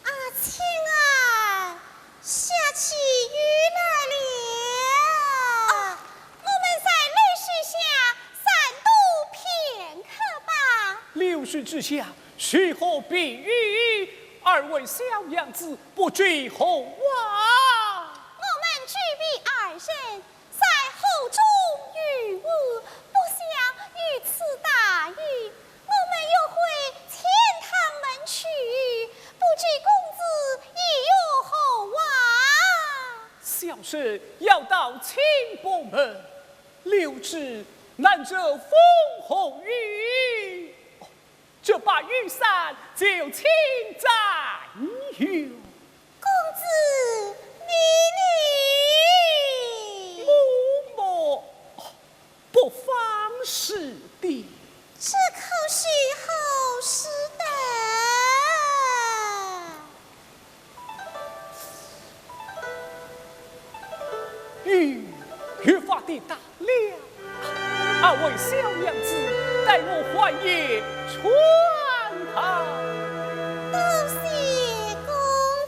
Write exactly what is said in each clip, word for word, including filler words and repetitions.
啊，青儿，下起雨来了。啊，我们在柳树下暂躲片刻吧。柳树之下，谁好避雨？二位小娘子不知何话？我们举避二人， 在河中游玩，不想遇此大雨，我们约会钱塘门去，不知公子意欲何往？小生要到钱塘门，柳枝难遮风和雨。哦， 这把雨伞就请占用。公子，你呢？嬷嬷，不妨事的。这可是好事的。 雨越发的大了，二位小娘子，待我换一穿吧。多谢公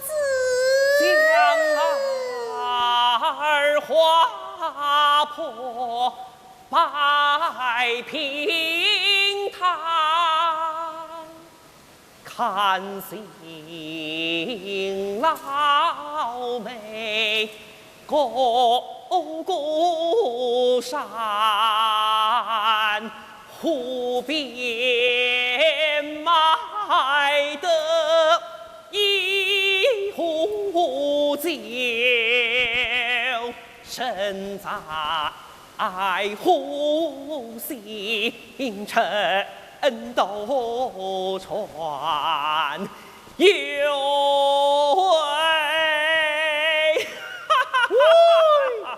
子。将儿花破百品堂， 看新郎妹个个衫，湖边卖得一壶酒，身在 爱护心成多传有哎。喂，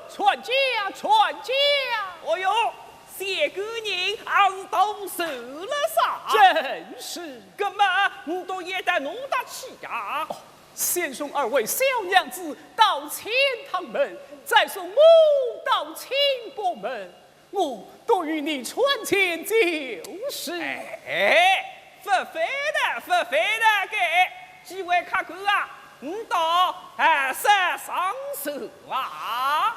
船家，船家！哦哟，小官人还是到手了啥？正是。那么，你到也得弄得去呀？哦， 先送二位小娘子到钱塘门，再送我到钱塘门，我多与你穿钱就是。哎，勿会的，勿会的，该几位客官啊，你倒还是上手啊。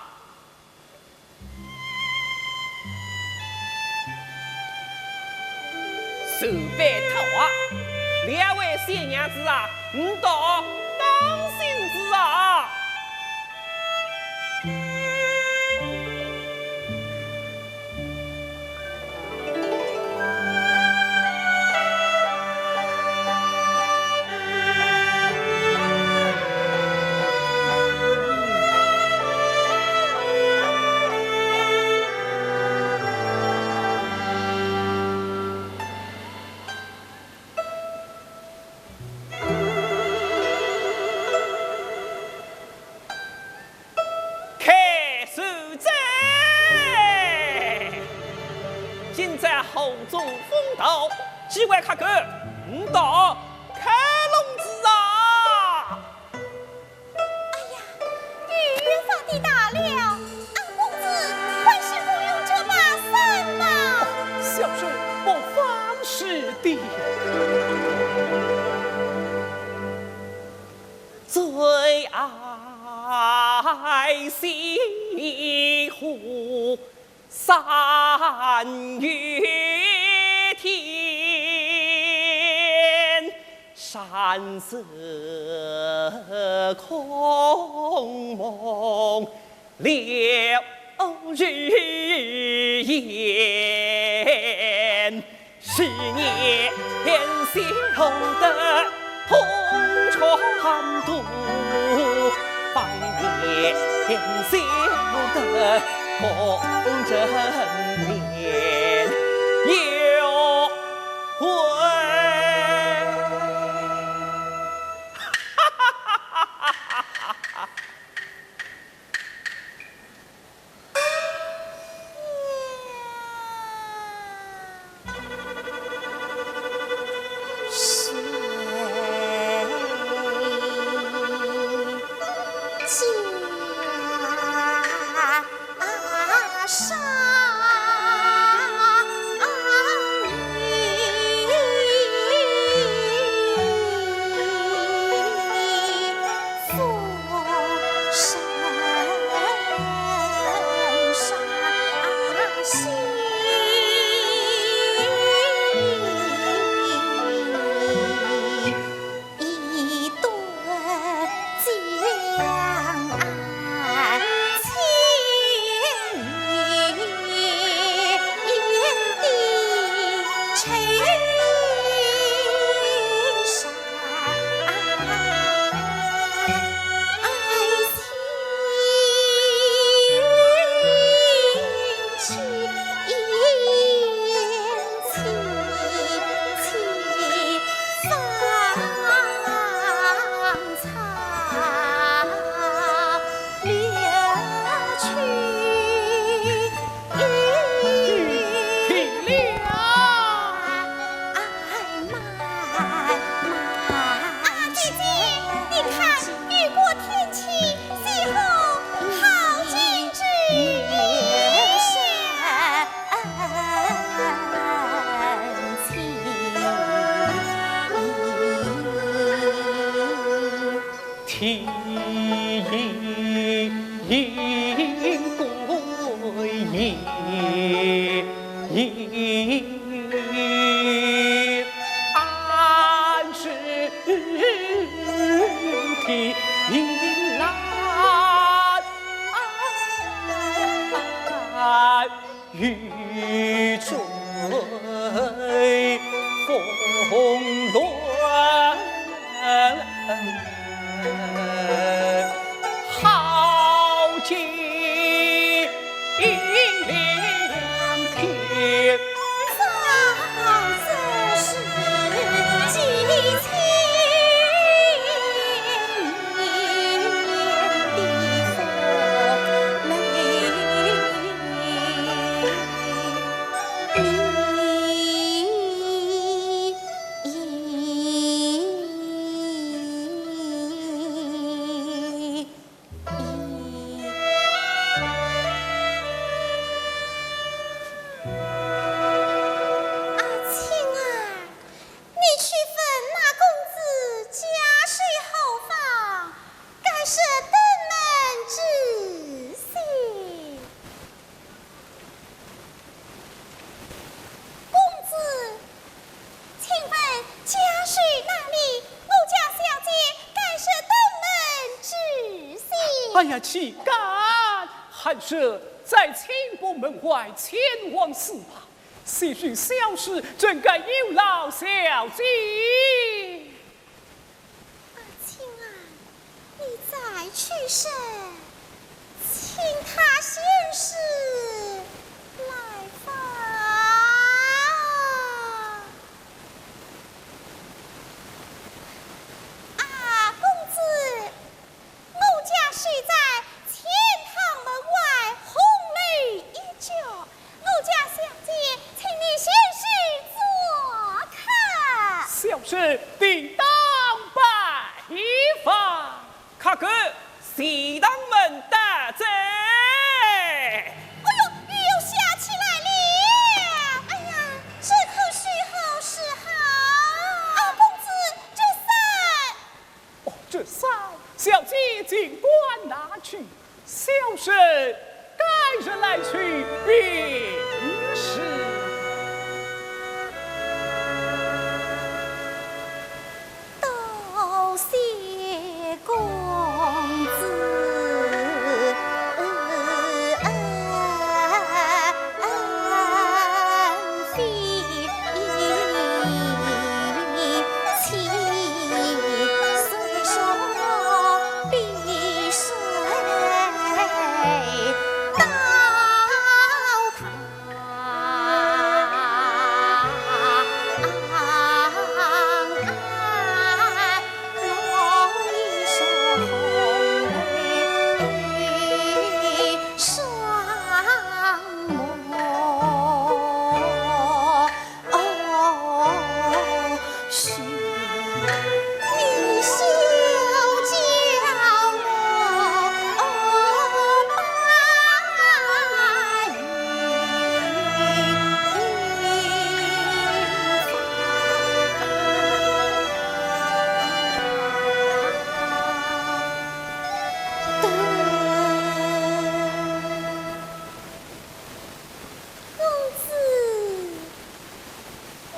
受拜托啊，两位小娘子啊，你倒当心子啊。中风倒，机关卡口，唔倒开笼子啊！哎呀，雨越发地大了，阿公子，还是不用这把伞嘛。小生不妨事的。最爱西湖 山与天，山色空蒙柳如烟。 十年前修得通船渡，百年前修得通人面，又为 停了！啊，姐姐，你看，雨过天晴，西湖好景致。 天阴归阴，安知天蓝？雨醉风乱，好景天。阿卿啊，你去问那公子家世何方， 该是登门致谢。公子，请问家世哪里？我家小姐该是登门致谢。哎呀，岂敢！还是再请伯门外前往施报，些许小事怎敢有劳小姐？ 阿卿啊，你再去时，请他先时来吧。啊，公子，我家是在钱塘门外红楼一角，我家小姐，请你先时是定当拜访。客官，随堂门打开。哎呦，雨又下起来了！哎呀，这可是何时好？啊，公子，这伞！哦，这伞，小姐尽管拿去。 小生改日来取便是。多谢公子。公子，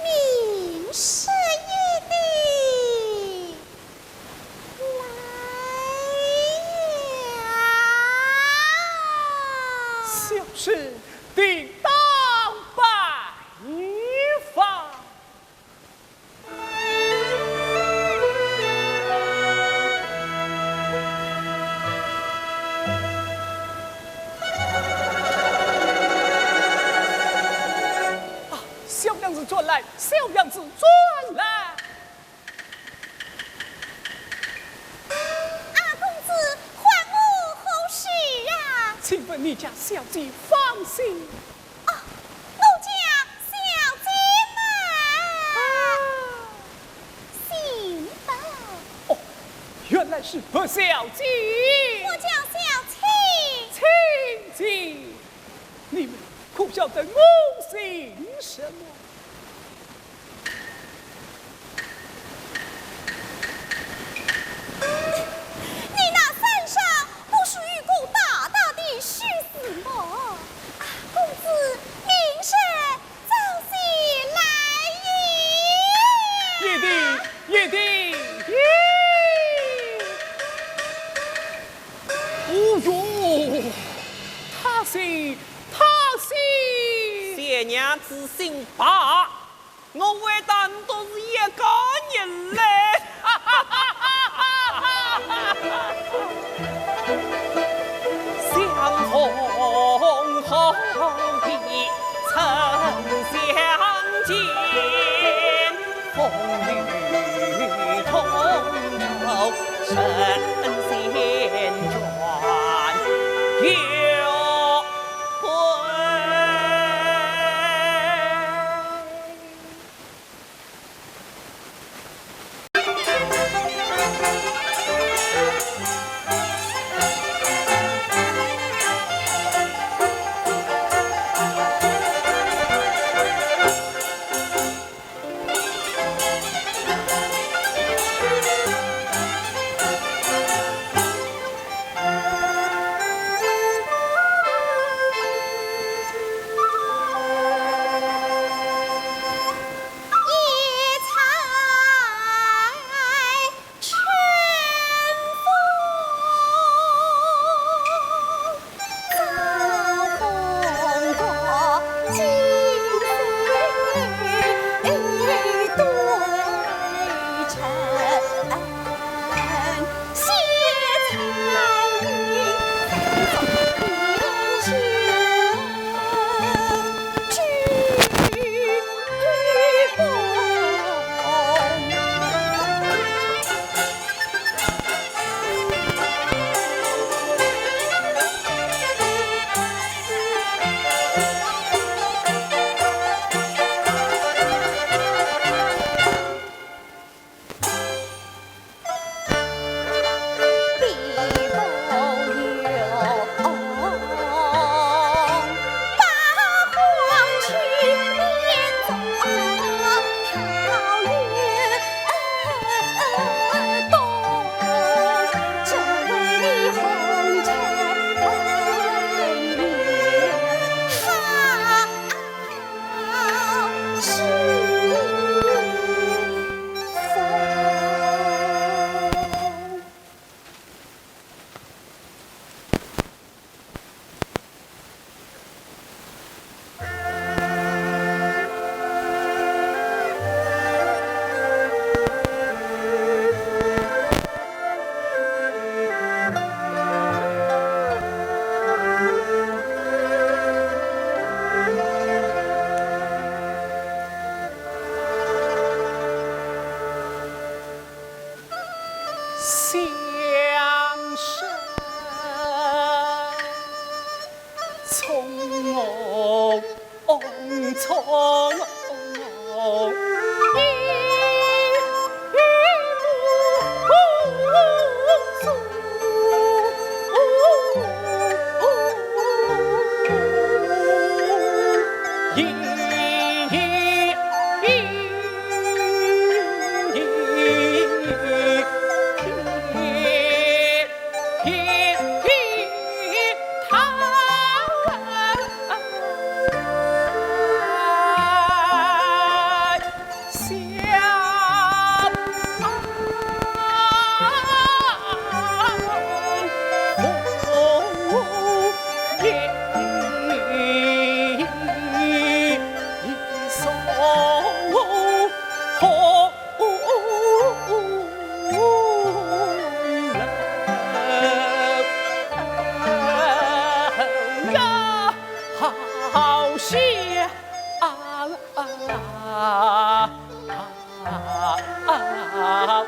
明日一定来呀。小生定当拜访。 啊，小娘子转来，小娘子转来。啊，公子，唤我何事啊？请问你家小姐芳心？ 哦，我家小姐嘛。啊。姓白。哦，原来是白小姐。我叫小青。青姐，你们可晓得我姓什么？ 你那衫上不是有个大大的许字么？啊，公子，明日早些来也。一定，一定。哦哟，他姓，他姓。小娘子姓白。 我还当侬是一个人嘞。相逢何必曾相见，风雨同舟神仙转。好些啊啊啊啊！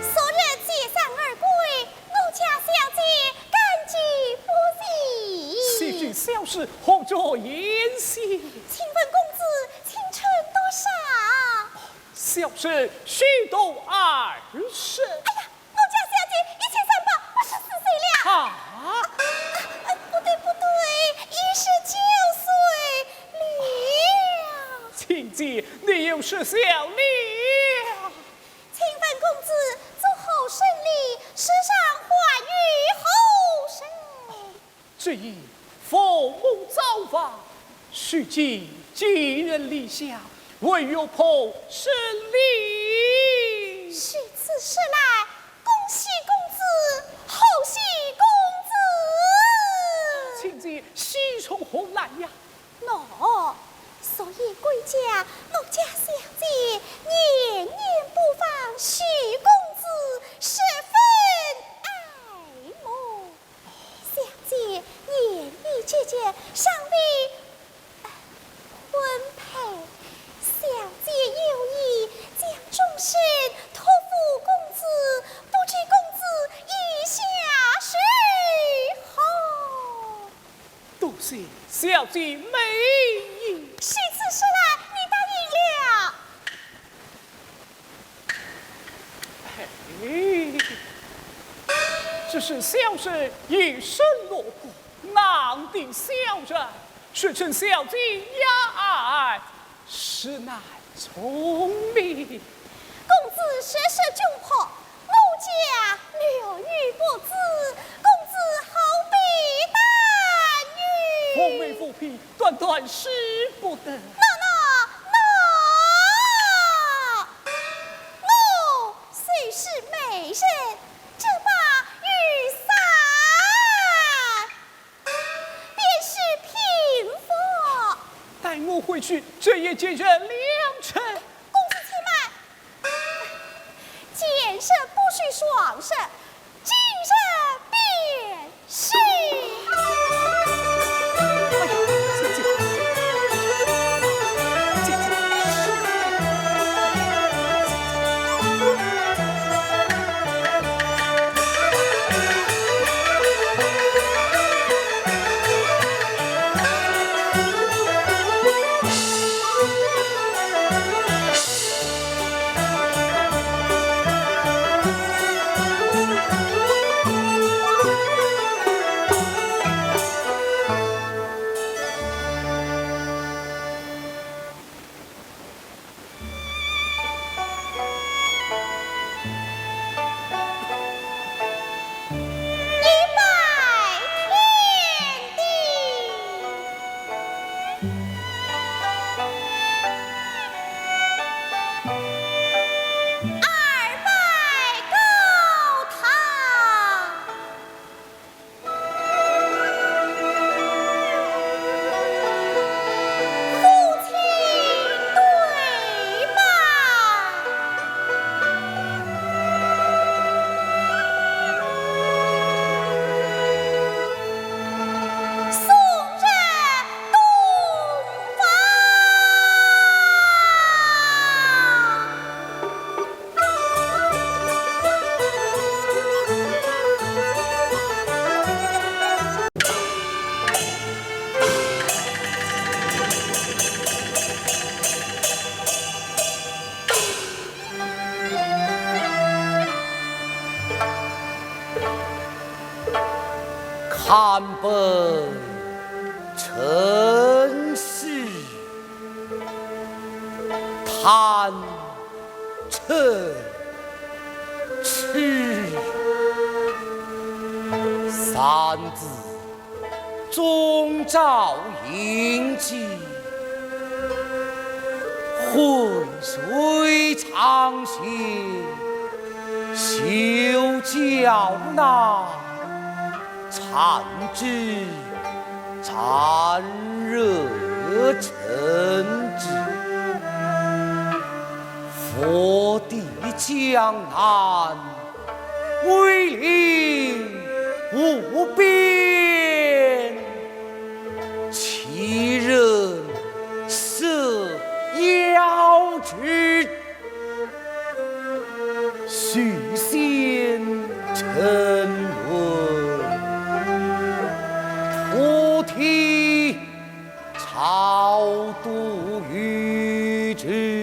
昨日接伞而归，我家小姐感激不尽。小姐，小生何足言谢？请问公子青春多少？小生虚度二十。哎呀，我家小姐一千三百八十四岁了。啊，呃，不对，不对，一十九岁了。青姐，你又失笑了。请问公子作何生理，世上还有何人？只因父母早亡，须寄寄人篱下，唯有仆人理。如此说来，恭喜公子，贺喜公子。青姐，喜从何来呀？喏，所以贵家我家小姐年年不忘许公子，十分爱慕。小姐年已节节，尚未婚配。小姐有意将终身托付公子，不知公子意下如何？多谢小姐美意。如此说来，你答应了？哎，只是小生一身落魄，难敌小人，实请小姐雅爱，实难从命。公子说说就好，我家留女不子，公子何必担忧？父母不批，断断使不得。喏喏喏！我虽是美人，这把雨伞便是平风。待我回去，这也解人良辰。公子且慢，见人不许双手，今日便是。一拜天地，二拜高堂。 夫妻对拜，送人洞房。 看本陈氏。 探春。男子终朝饮酒，昏睡长眠，休教那残枝残热成之。 佛的江南，威灵无边，岂忍受妖之？许仙沉沦，菩提 超度于之。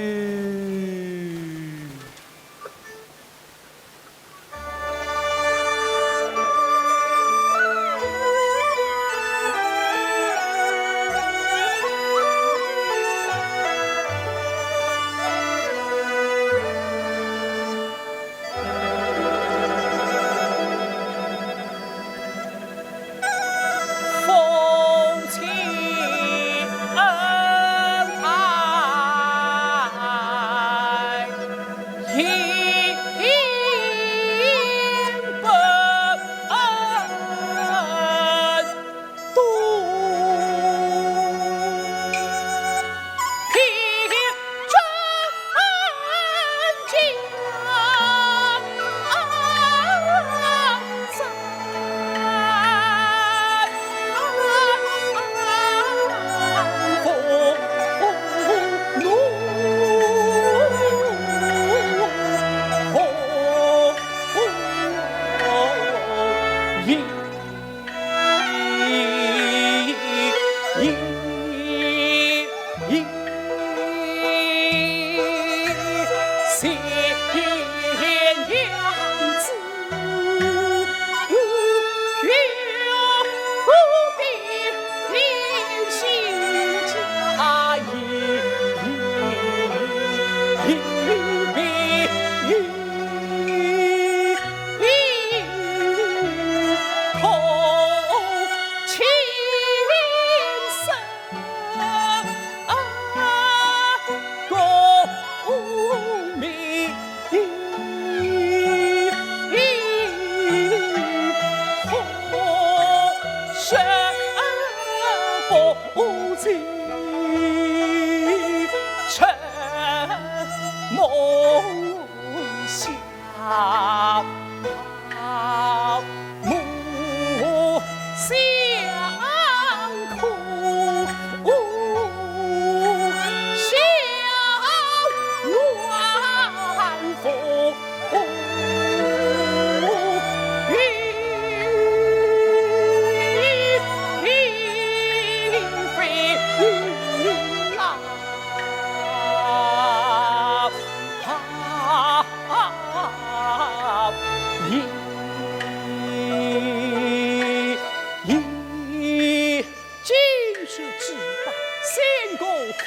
今日之报，相公父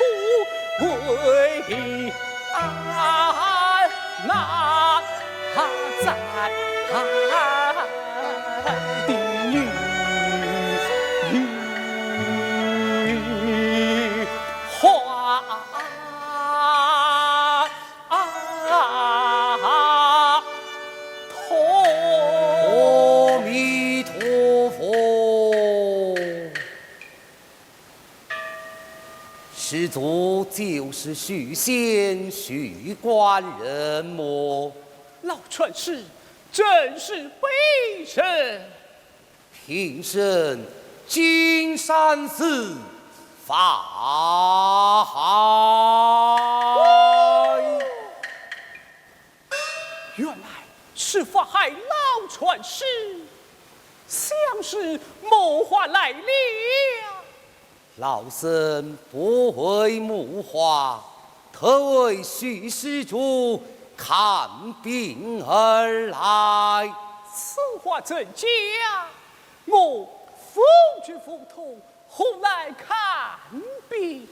为安那在的女花。 阿弥陀佛。施主就是许仙许官人么？老船师，正是卑人。 平生金山寺法海。原来是法海老船师，想是木化来了。老僧不会木化，特为许施主看病而来。此话怎讲？ 我夫妻无痛，何来看病？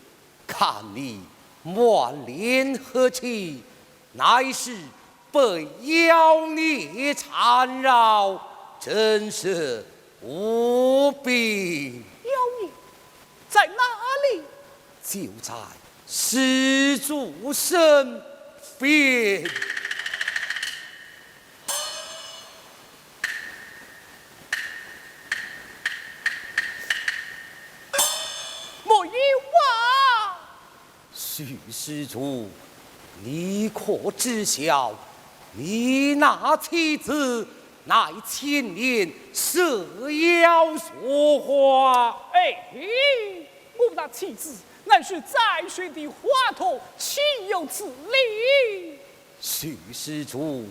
看你满脸黑气，乃是被妖孽缠绕，真是无柄。妖孽，在哪里？就在施主身边。没有啊！ 许施主，你可知晓，你那妻子乃青莲蛇妖所化？哎，我那妻子乃是再世的华佗，岂有此理？许施主，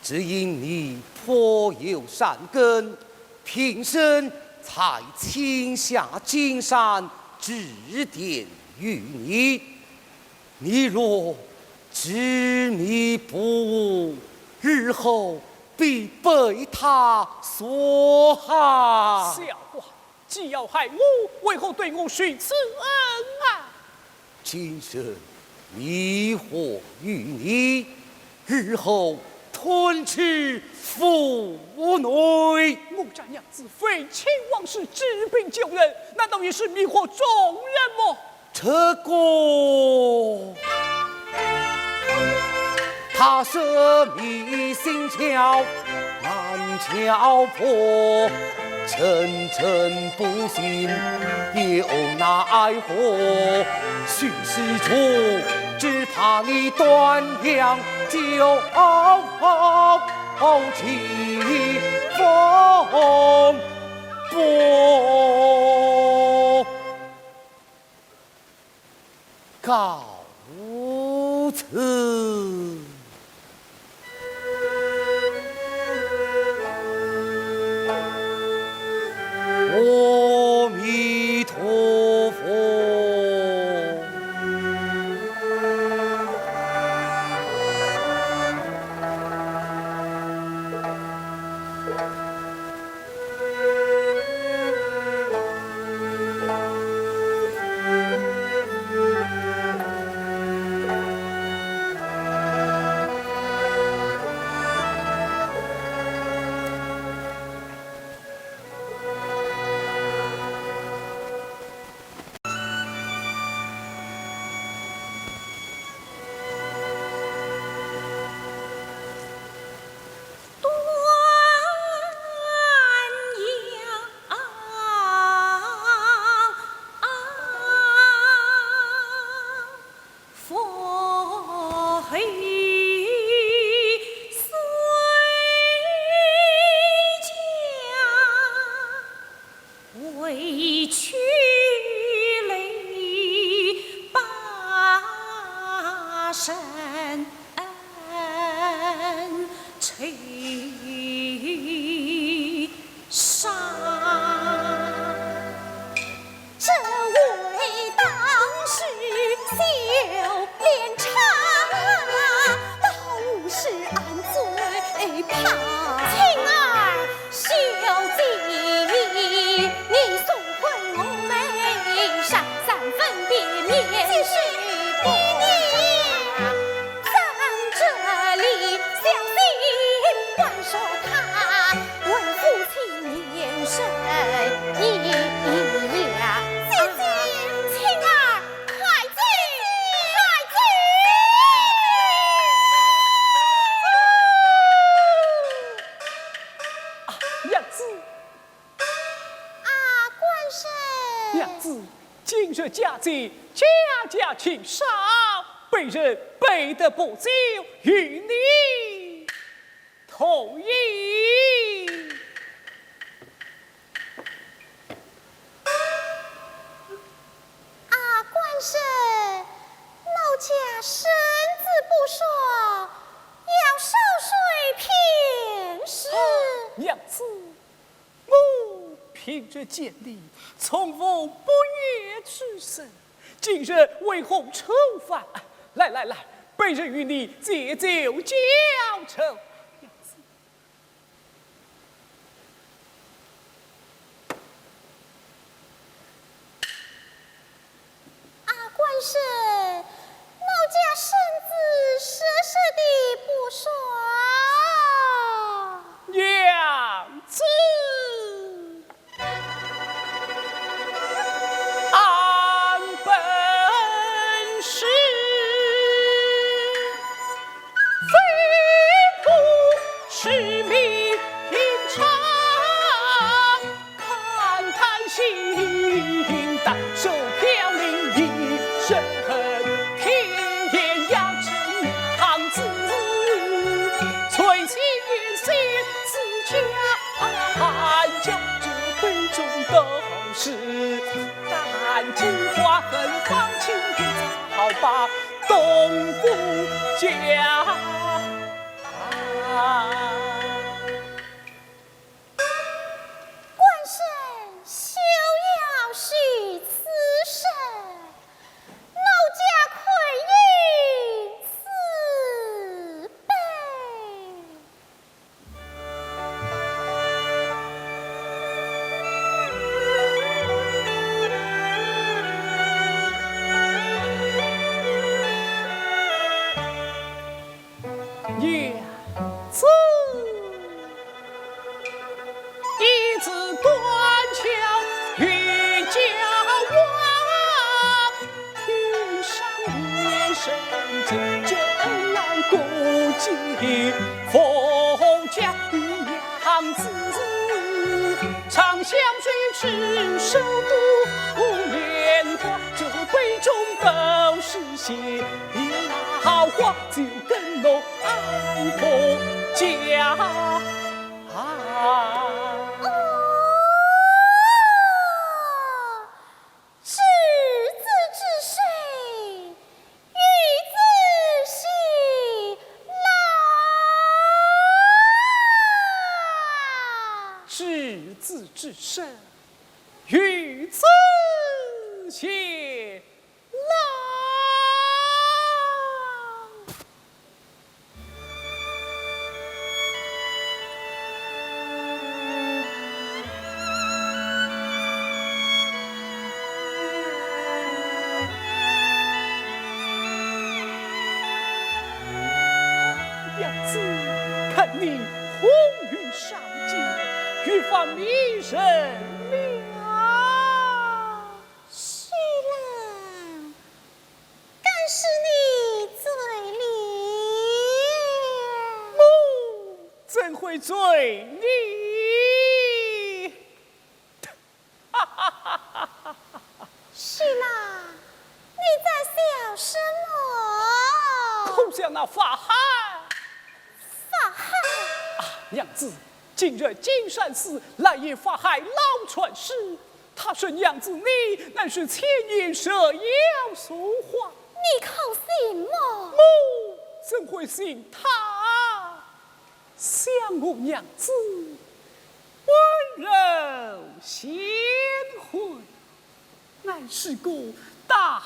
只因你颇有善根， 平生才亲下金山指点于你。你若执迷不悟，日后必被他所害。笑话，既要害我，为何对我许此恩啊？ 今日迷惑于你，日后吞吃虎囱。我家娘子废寝忘食，治病救人，难道也是迷惑众人么？这个，他色迷心窍， 难敲破，真正不信又奈何。许施主，只怕你断了酒气，风波。 告辞。阿弥陀佛。姐姐，青儿，快走，快走！啊，娘子！啊，官人！娘子，今日佳节，家家庆上，卑人备得薄酒与你 同饮。啊，官人，奴家身子不爽，要稍睡片时。啊，娘子，我平日见你从无不悦之色， 今日为何触犯？来来来，卑人与你借酒浇愁。啊，官人，奴家身子实实的不爽。娘子。官人休要虚此生，奴家愧应此辈。 娘子，一字断桥遇娇娃，天上一声惊，真来过继，佛家的娘子，长相谁知，手不莲花，这杯中都是血，你那花酒 更落爱婆家。哦，执子之手，与子偕老。执子之手，与子偕 老。娘子，看你红云上肩，越发迷人了。 许郎，敢是你醉了？我怎会醉你？许郎，你在笑什么？空想那法海。法海？啊，娘子，近日金山寺来一法海老传世， 他说娘子你乃是千年蛇妖所化。你可信么？我怎会信他？想我娘子温柔贤惠，乃是个大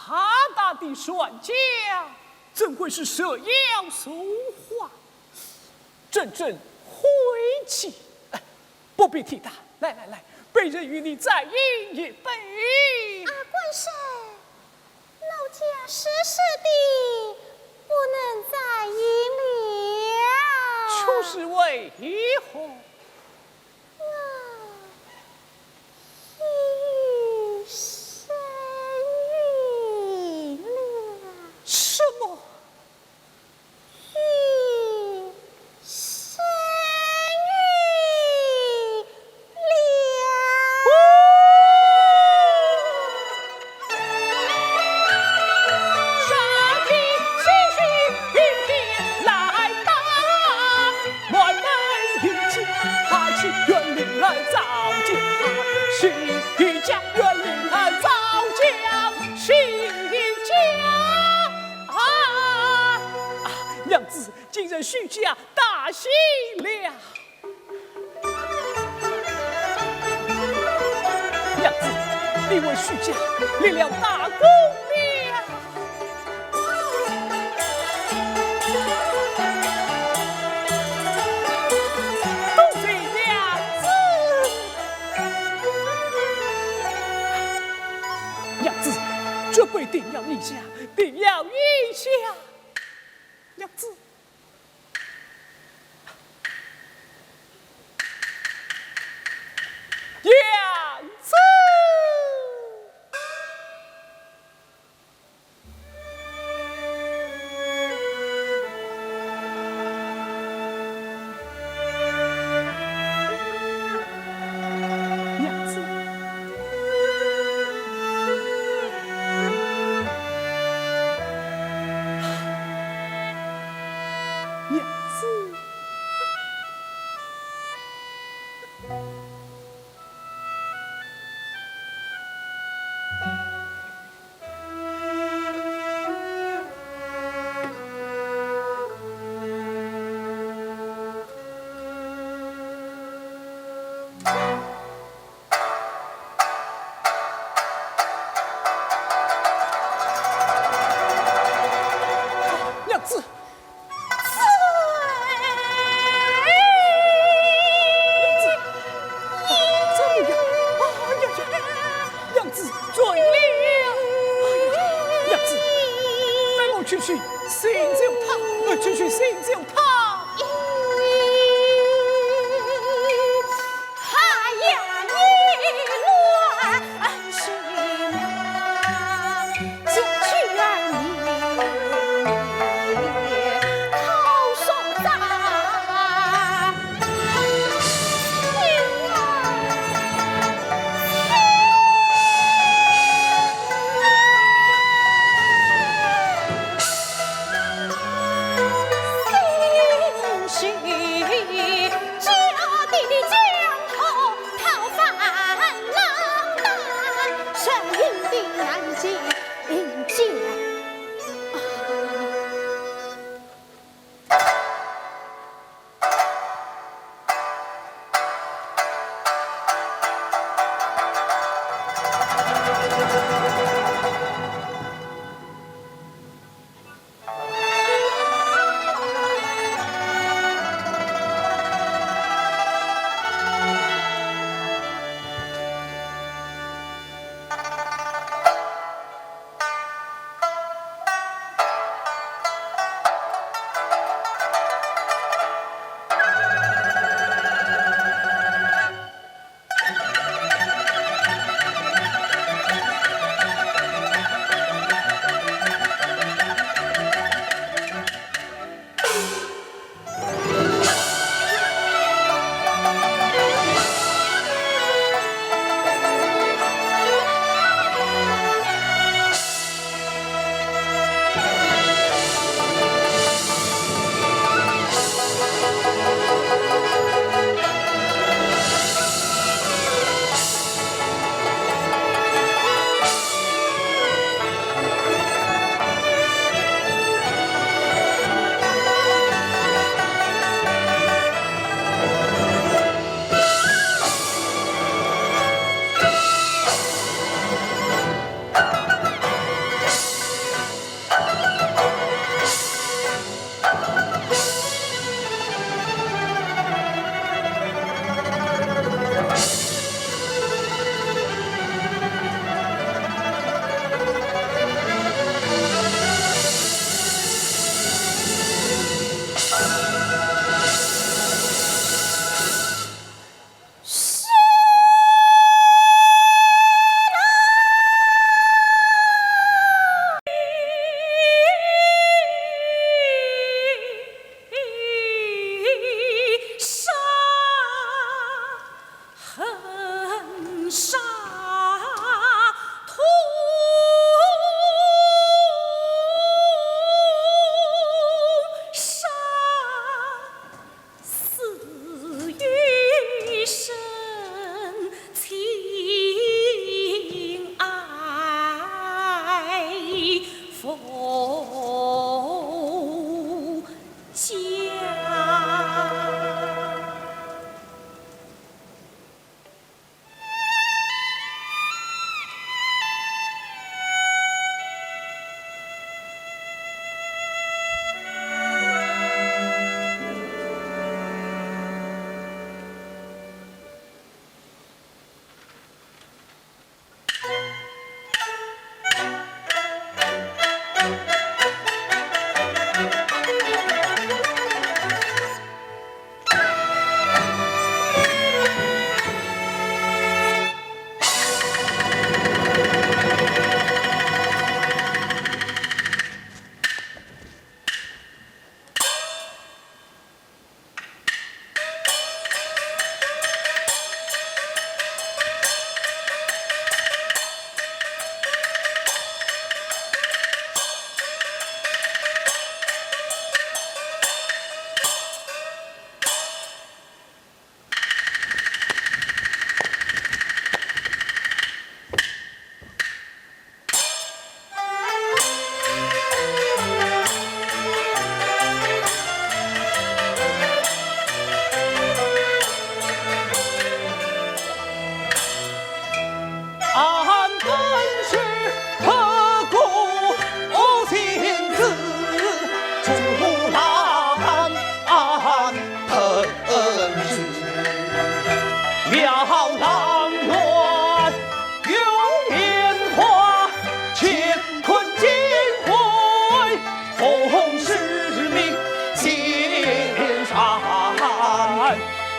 大的善良，怎会是蛇妖所化？ 阵阵晦气。哎，不必提他，来来来，卑人与你再饮一杯。啊，官人，奴家实实的不能再饮了。却是为何？我已身孕了。什么？ 已身孕了。 啊，娘子，今日许家大喜了。娘子，你为许家立了大功了。多谢娘子。娘子，这杯定要饮下，定要饮下。 娘子，娘子，娘子。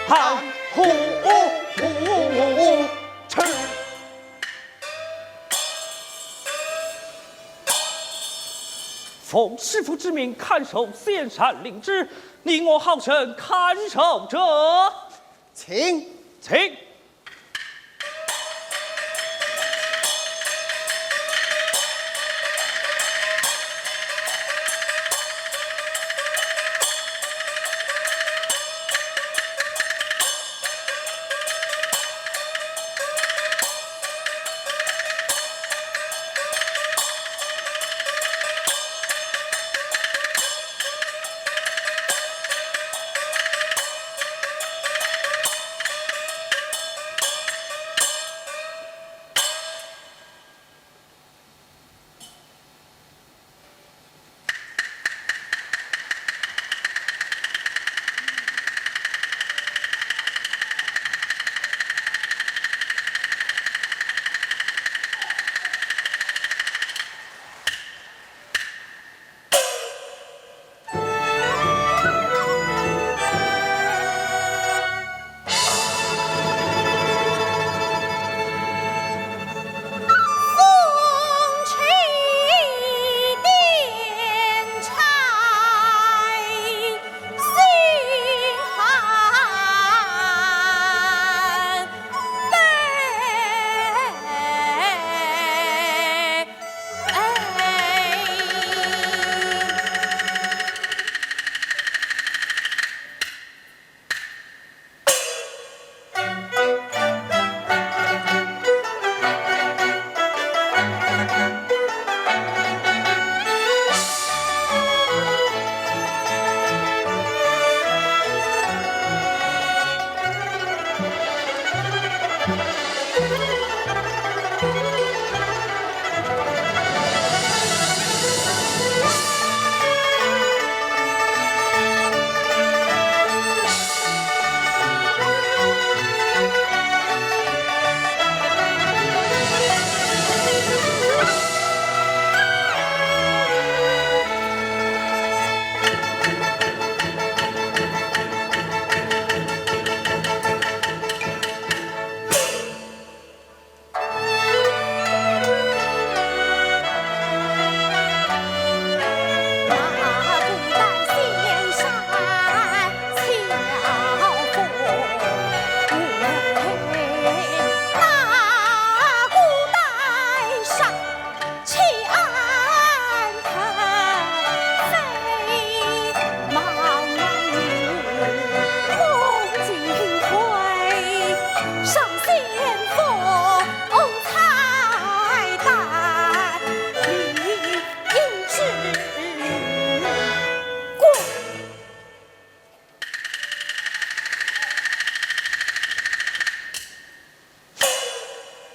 喊，呼，呼，呼，去。奉师父之命，看守仙山灵芝，你我好生看守着。请。请。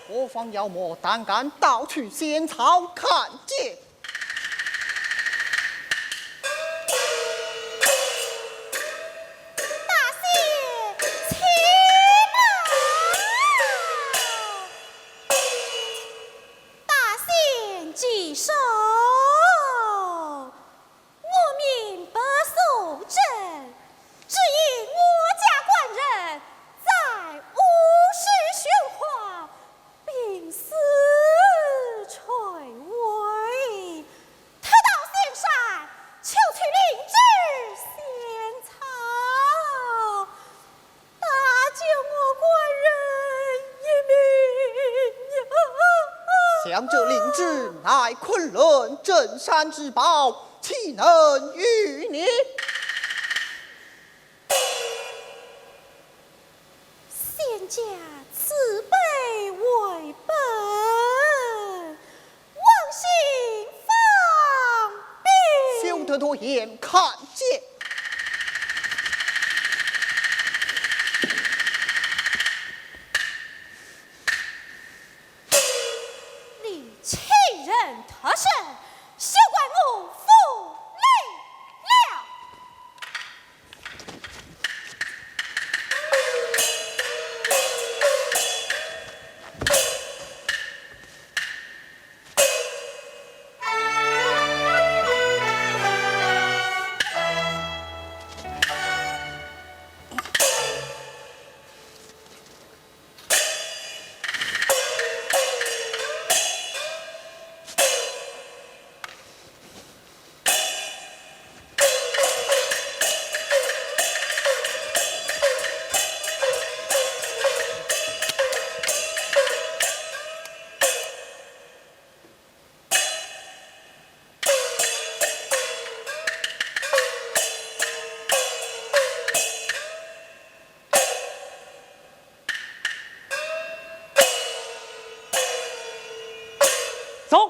何方妖魔胆敢盗取仙草？看剑！大仙，且慢！大仙住手！ 我命不速征，只因我家官人在午时寻花，病死垂危，特到仙山求取灵芝仙草，搭救我官人一命呀！想这灵芝乃昆仑镇山之宝， 岂能与你？仙家慈悲为本，王兄方便。休得多言，看剑！ 你欺人得胜，休怪我无礼了。走。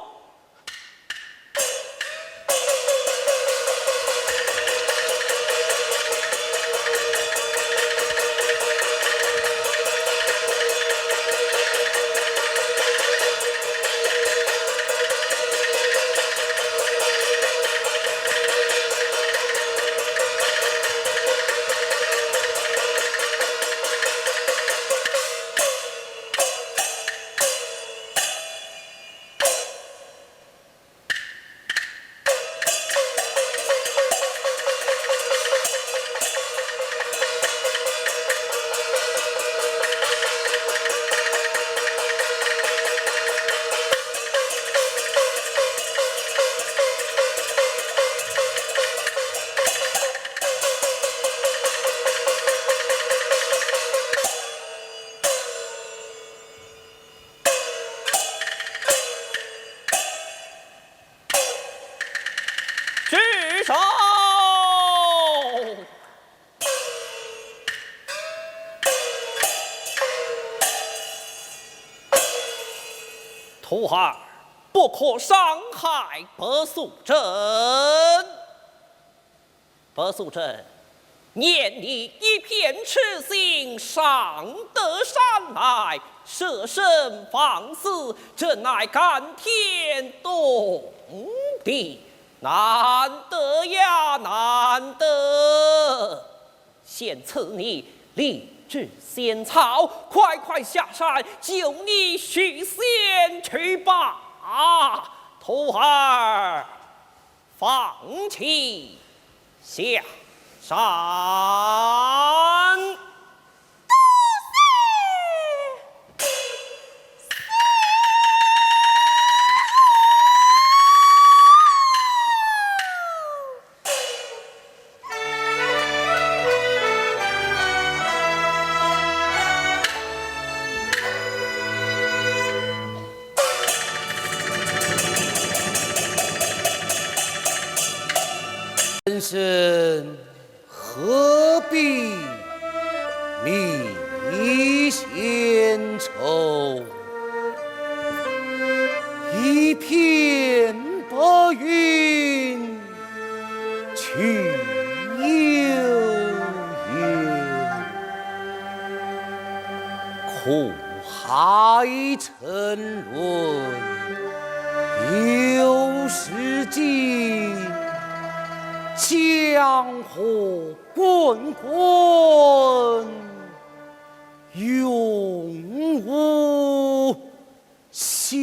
住手！徒儿，不可伤害白素贞。 白素贞，念你一片痴心，上得山来，舍生忘死，真乃感天动地，难得呀，难得！现赐你荔枝仙草，快快下山，救你许仙去吧！徒儿， 放骑下山。人生何必觅仙愁？一片白云 去又远。苦海沉沦又是尽，江河滚滚永无休。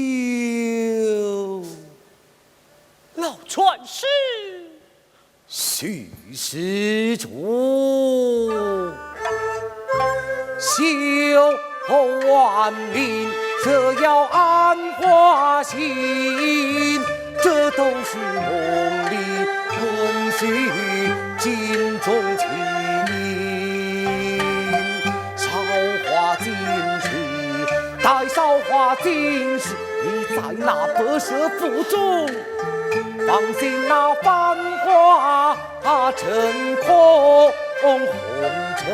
老船师， 许施主，休怨命，折腰暗花行，这都是梦里魂牵梦中情。韶华尽逝，待韶华尽逝，你在那白蛇腹中， 放心那繁华成空，红尘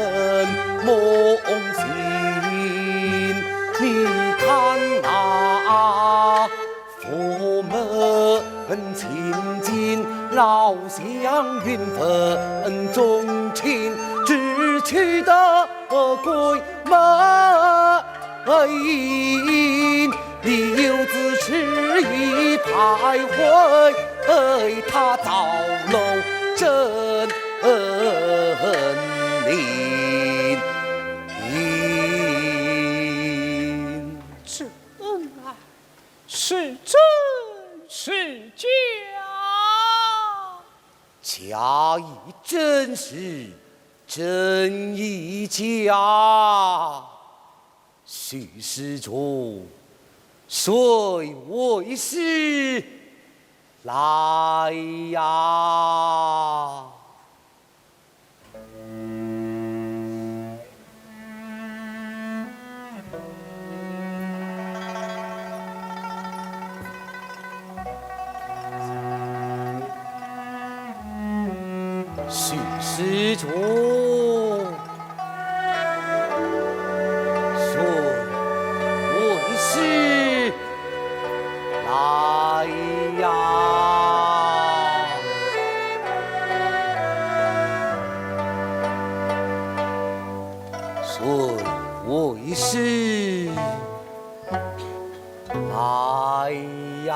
梦醒。你看那佛门清净，老香云粉中清，只去的 鬼门，你又自持一徘徊，他造楼震灵。这恩爱是真是假？假亦真实， 真亦假。许施主，谁为师？来呀！ 许施主，谁为师？来尊为师。来呀！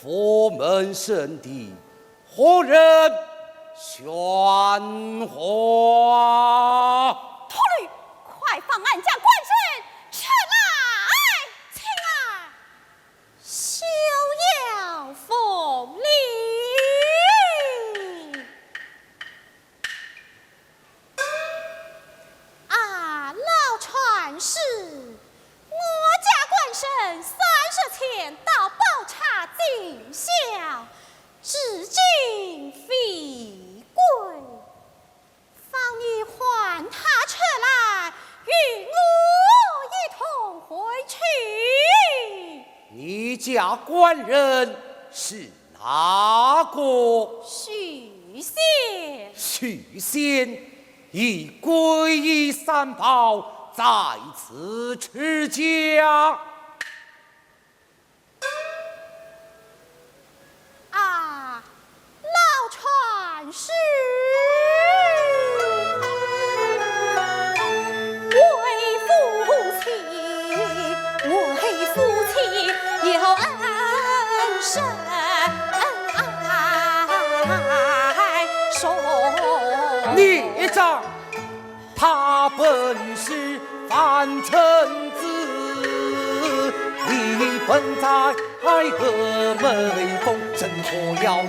佛门圣地，何人喧哗？秃驴，快放俺家官人出来！请啊，休要无礼！啊，老船师，我家官人三日前到宝刹进香，至今未归，望你唤他出来，与我一同回去。你家官人是 哪个？许仙。许仙已皈依三宝，再次出家。啊，老船师。 孽障，他本是凡尘子，你本在 我佛怎容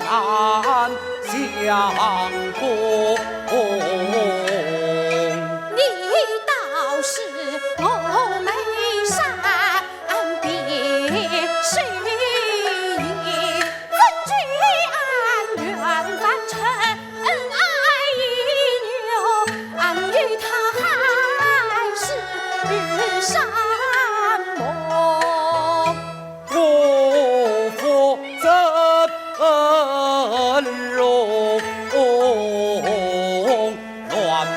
乱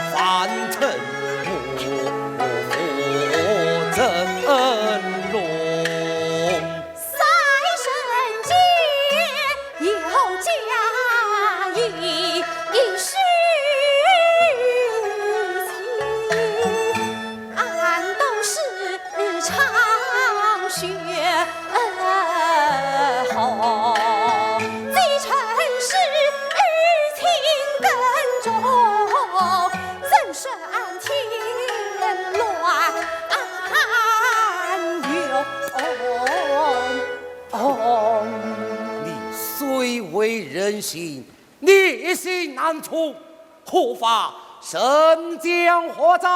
心，逆心难除，可发神将何哉？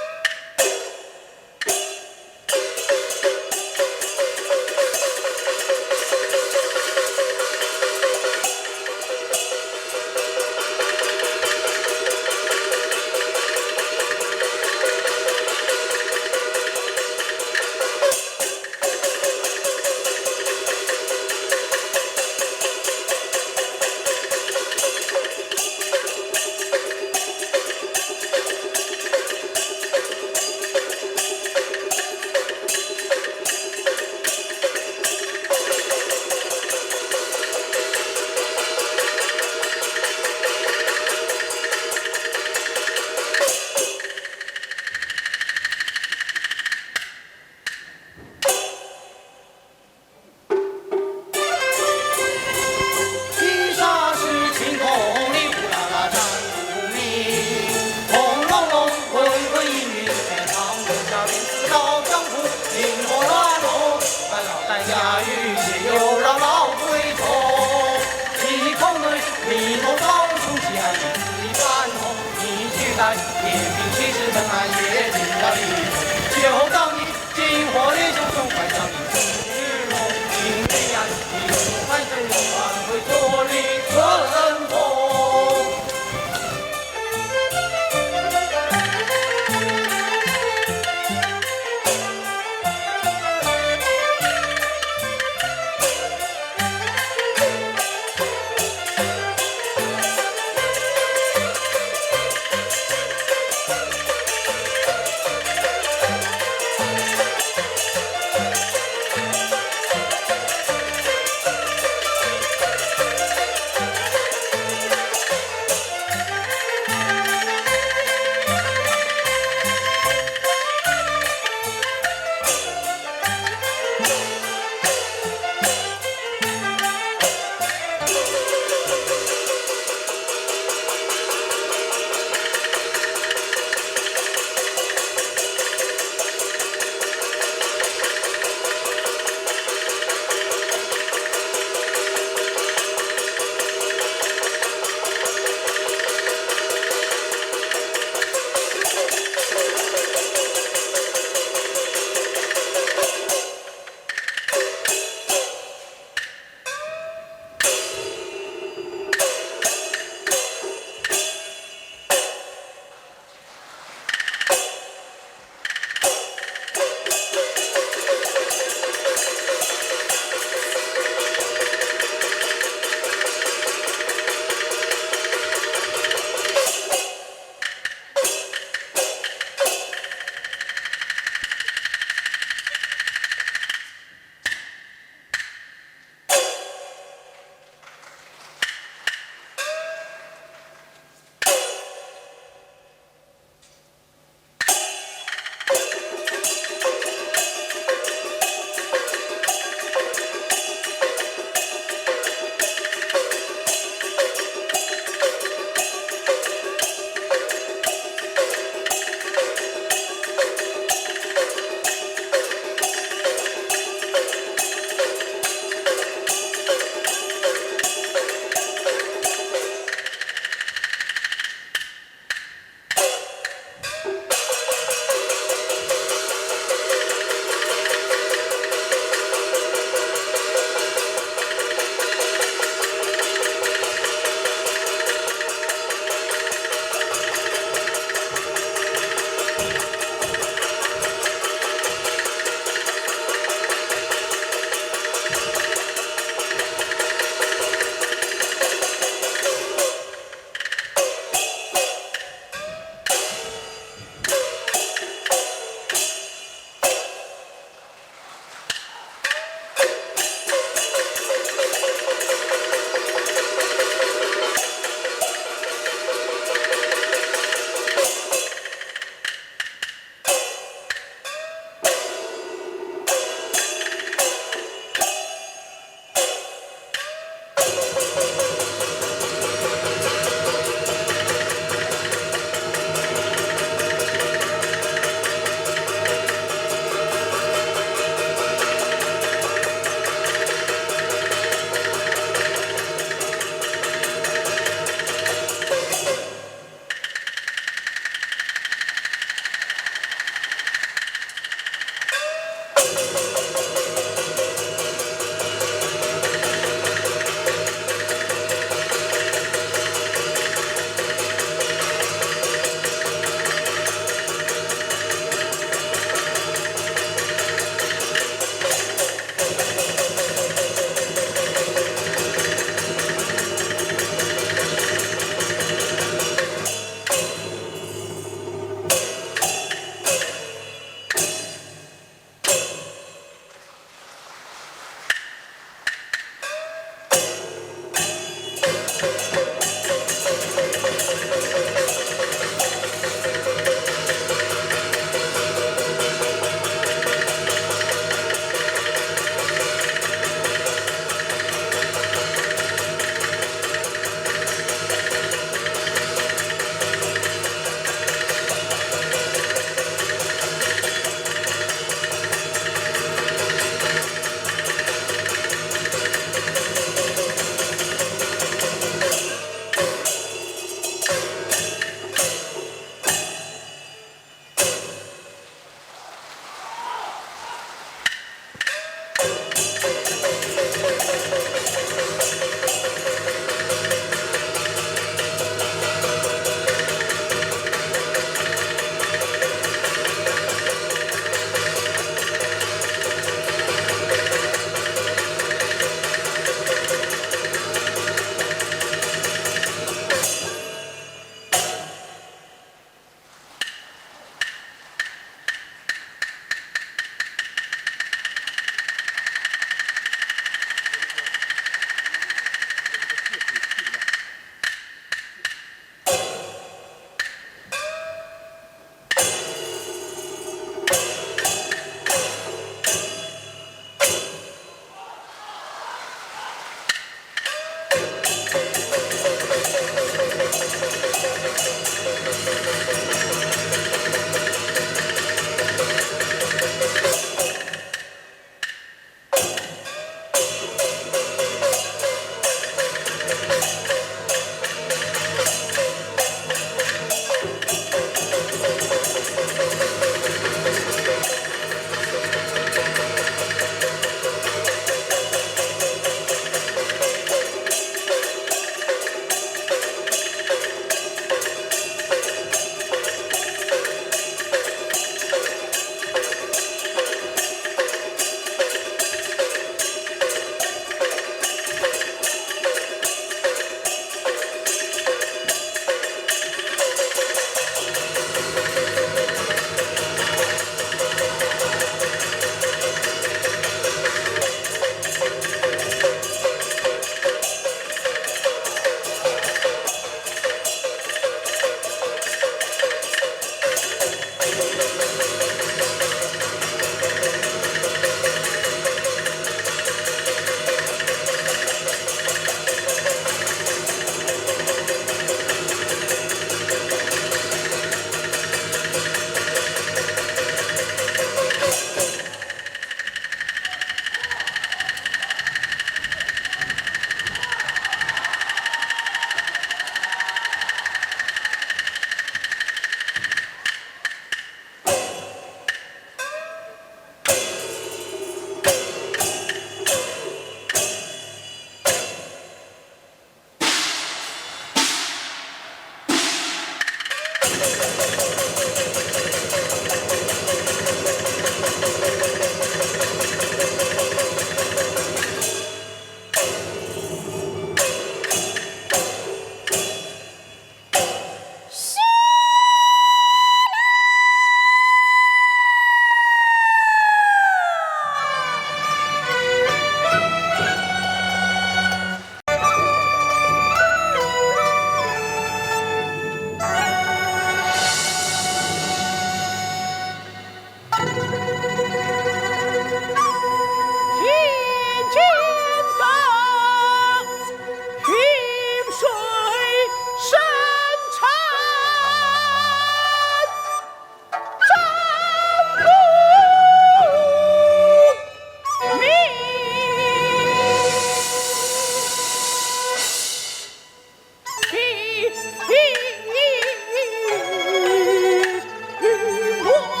万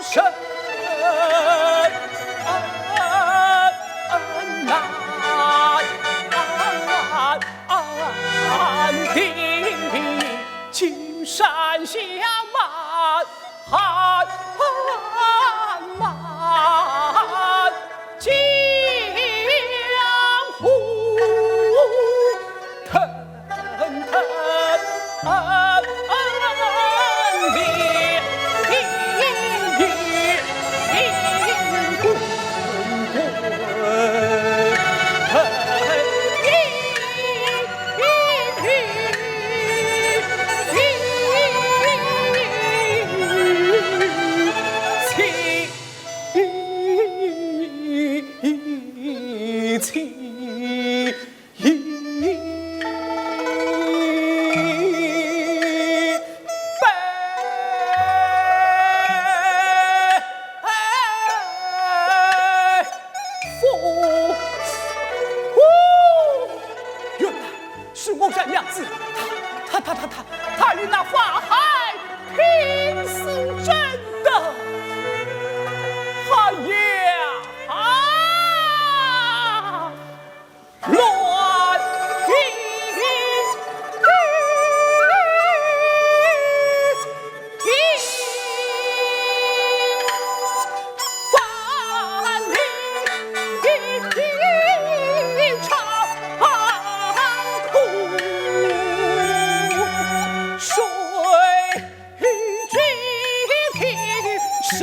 山南，地金山下满，满江湖。 原来是我家娘子，她，她，她，她，她，她与那法海拼死争斗。哎呀！啊！ 乱云天，万里长空，谁 与君平生。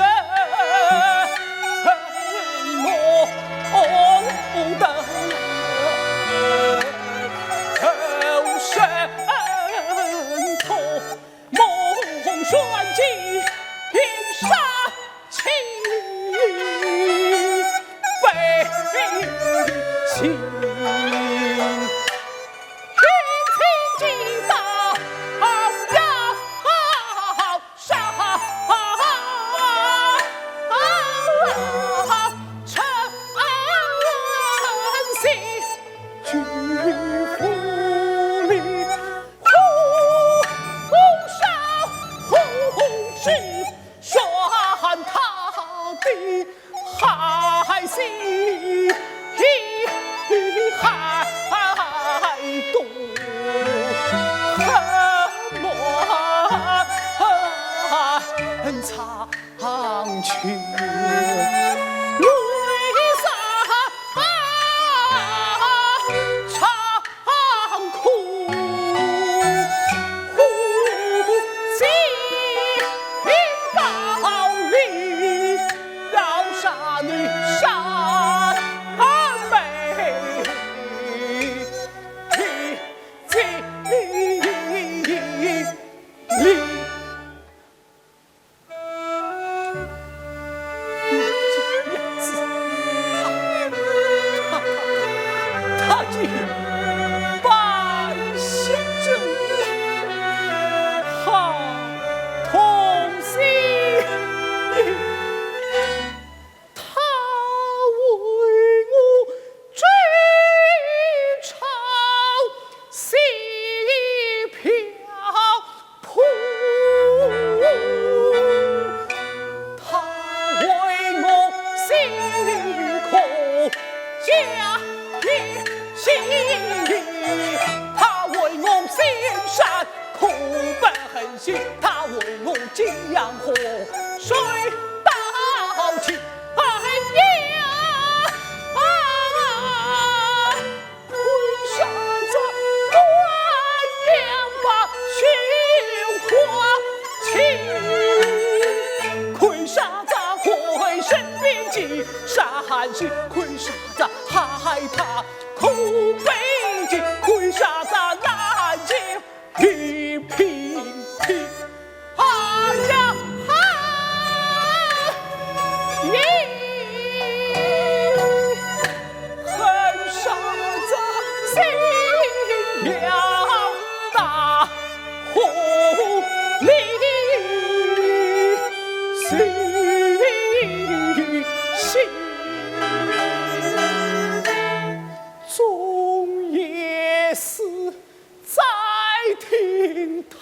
听他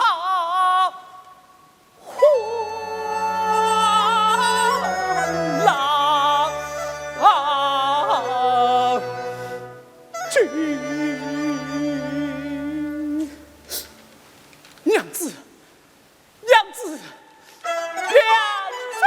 话啦。君，娘子，娘子，娘子。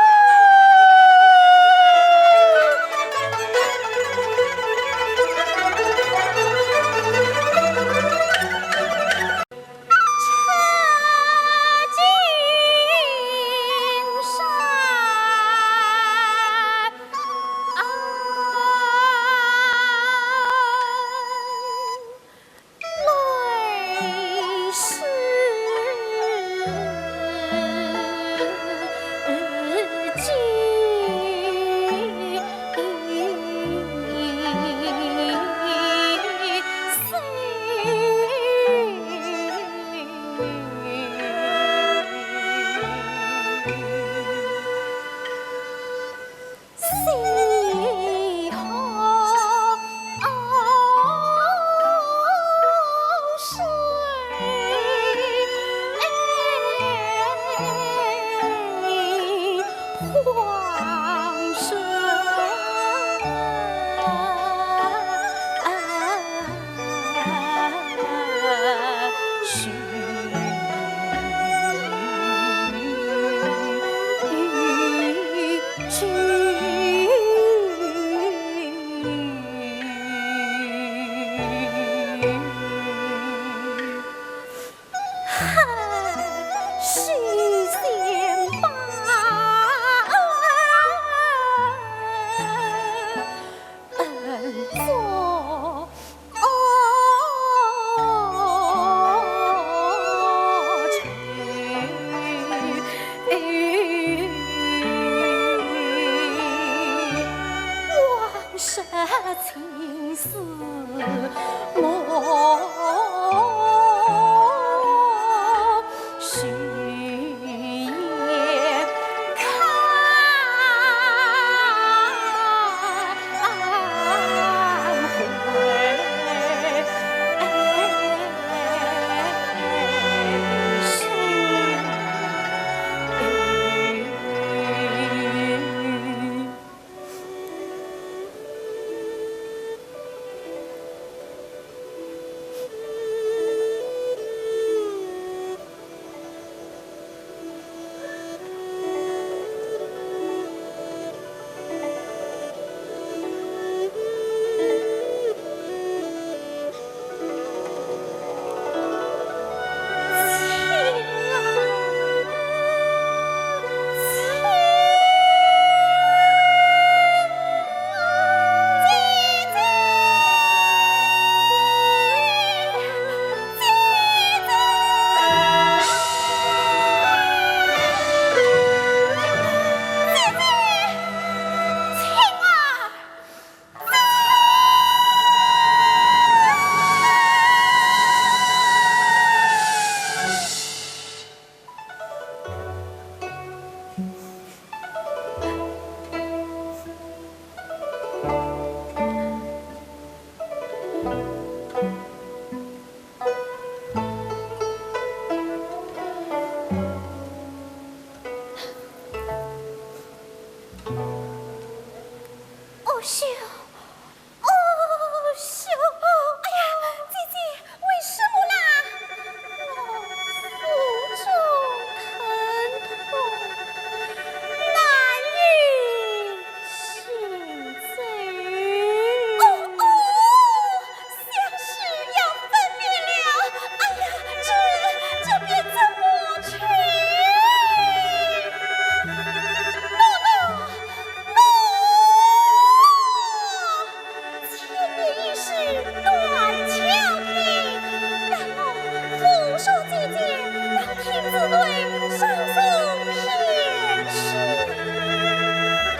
哦，兄，哦，兄，哎呀，姐姐，为什么啦？我腹中疼痛，难以行走。哦，哦， 像是要分娩了。哎呀，这，这便怎么去？喏，喏，喏，千年一世断桥亭，待我扶手姐姐到亭子内稍坐片时。 断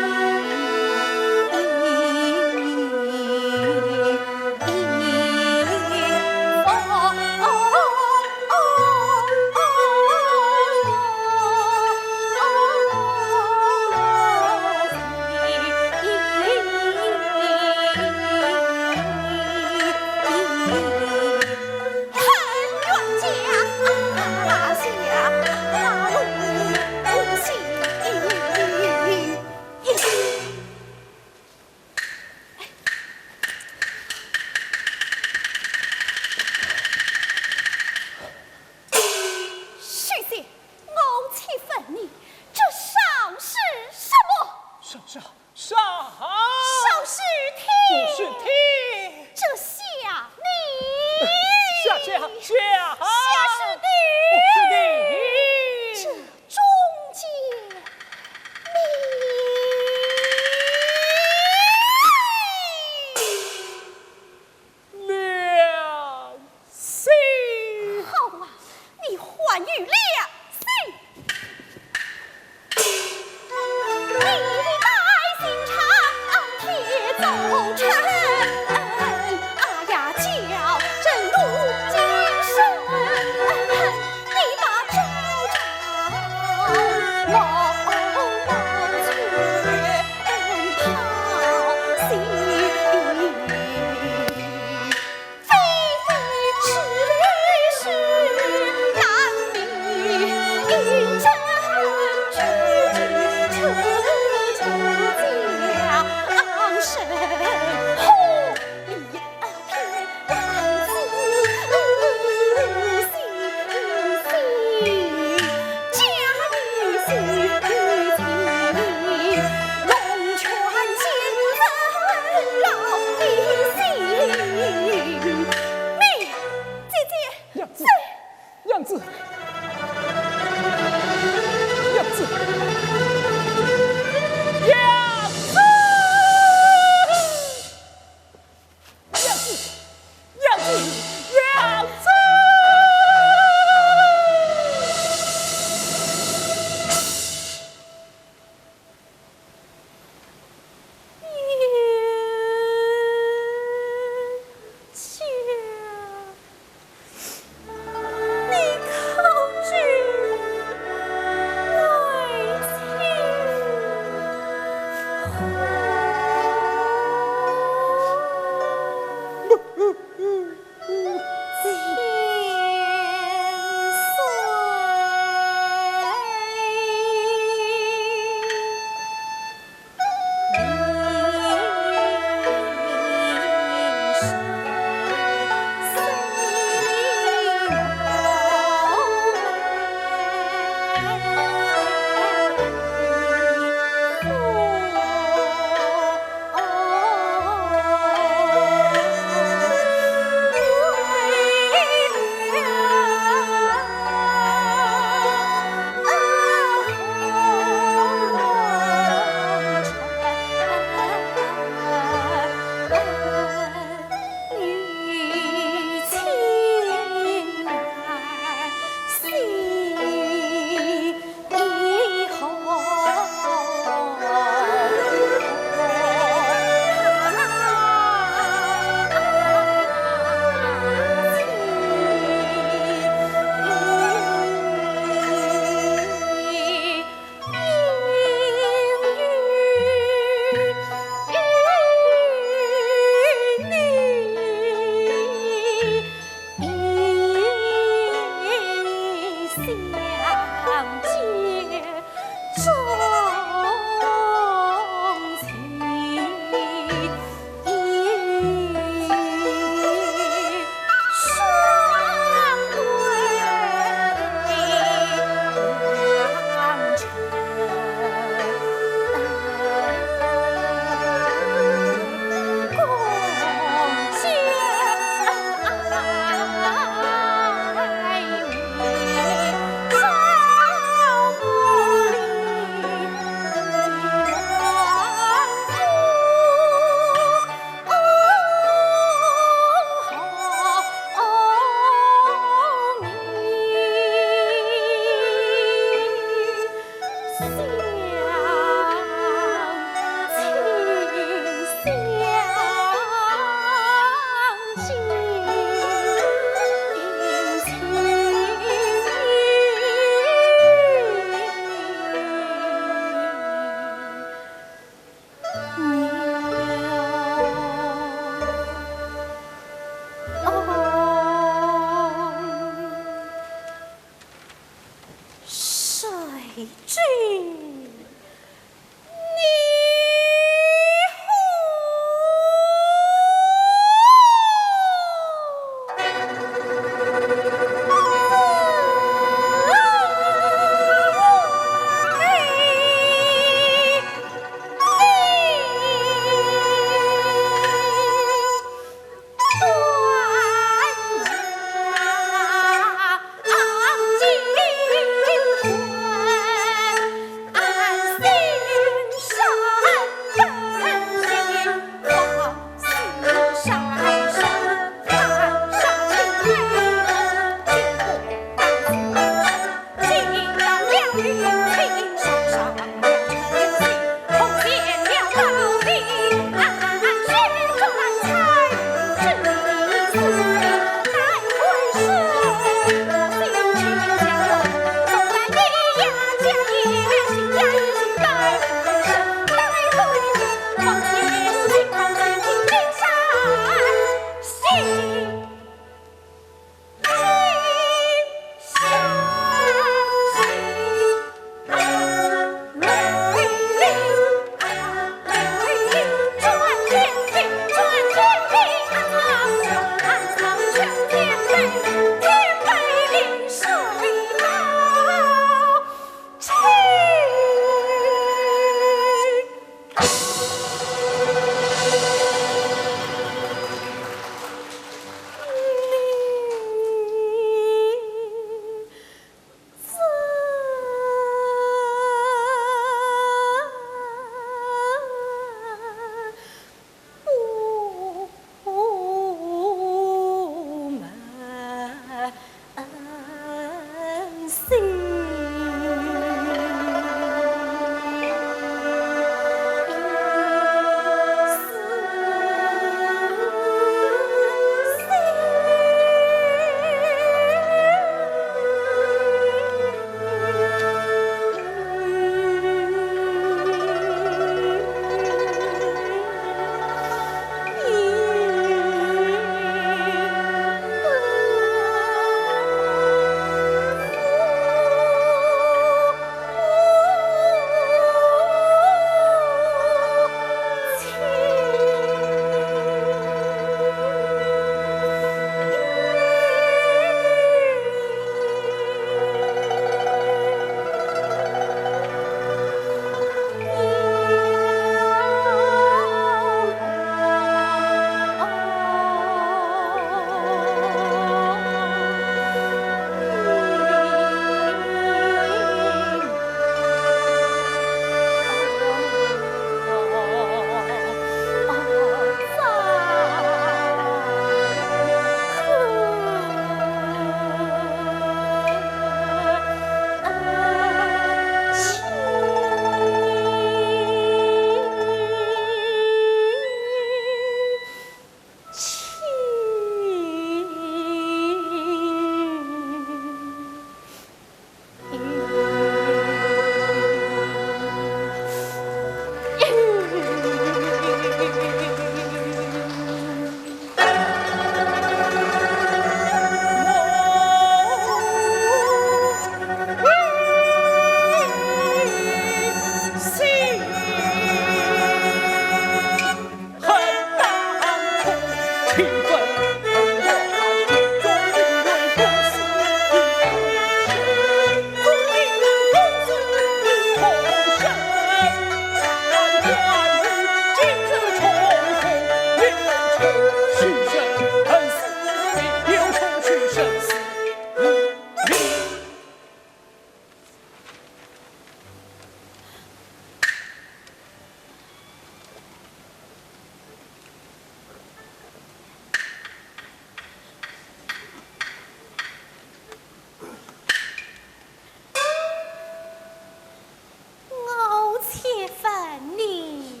我且问你，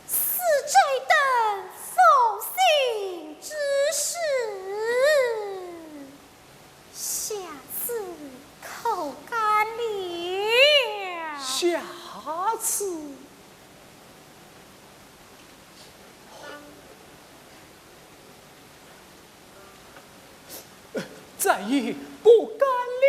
死者等复醒之时，下次可敢了？下次？再也不敢了。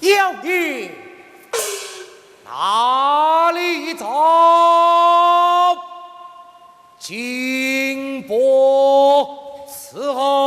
妖孽，哪里走？进不伺候。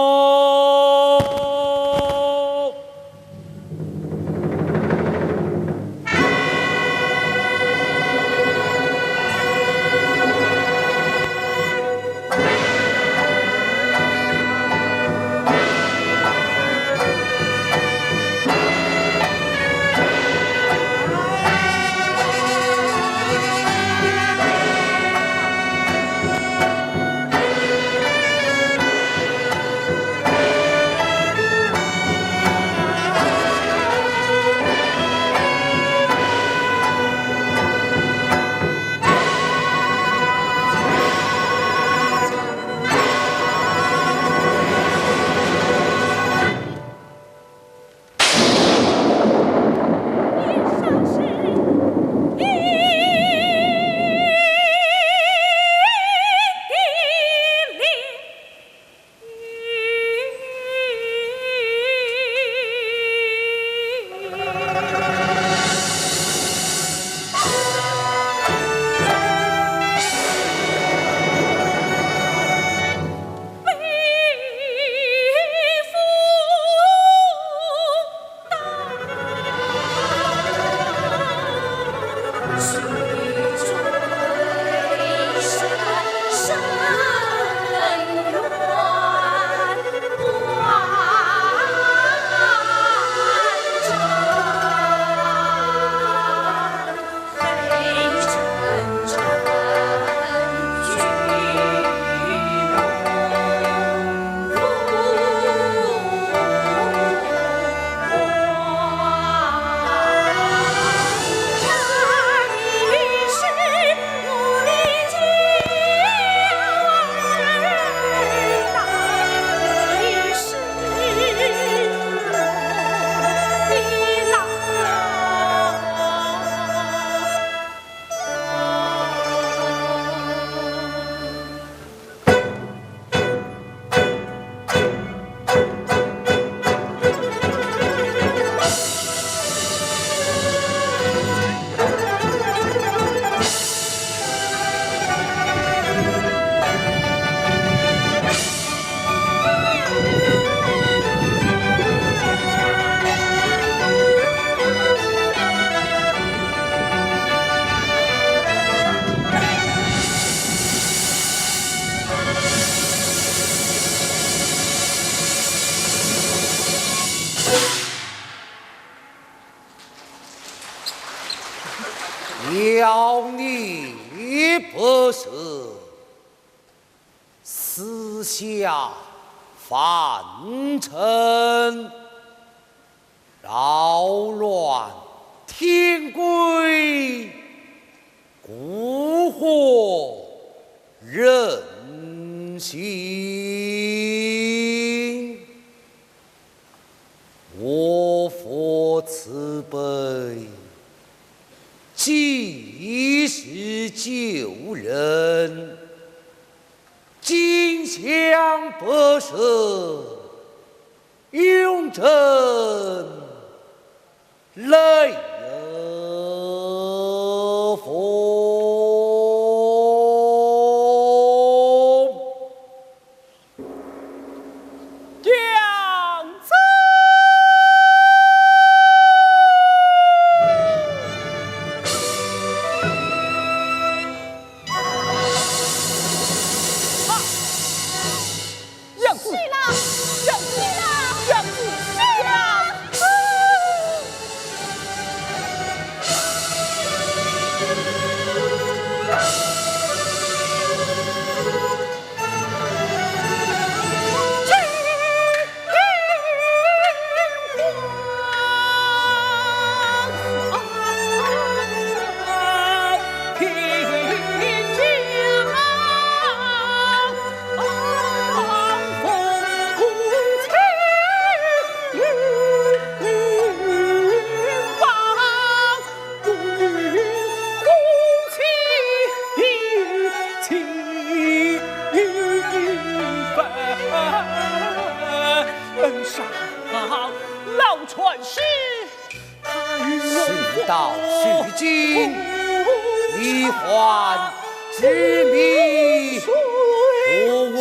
小女不是，私下反陈，扰乱天规， 蛊惑人心。我佛慈悲，济世救人，金香不赦，永镇 雷府。杨子！啊！ 杨子，杨子，杨子，杨子，杨子。老传书。 事到如今，你还执迷不悟么？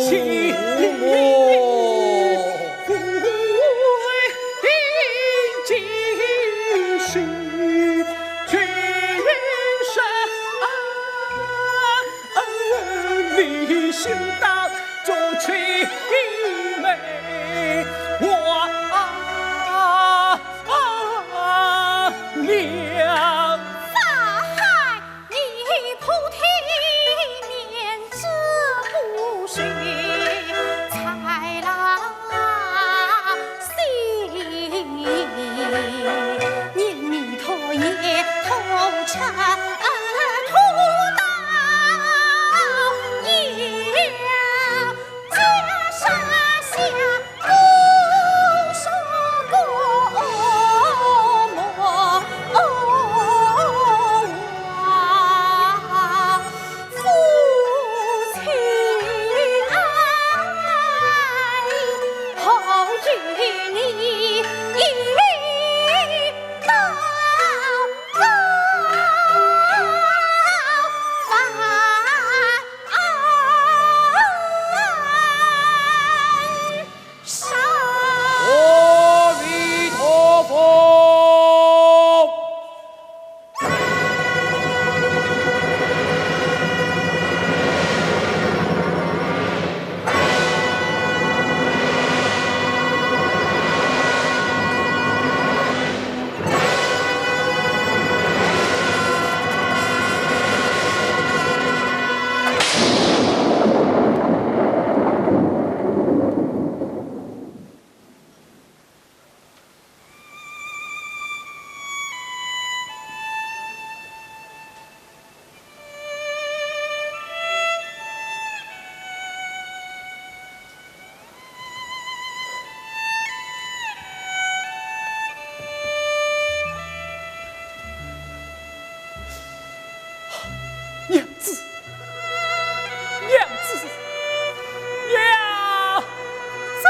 阿弥陀佛。娘子，娘子，娘子！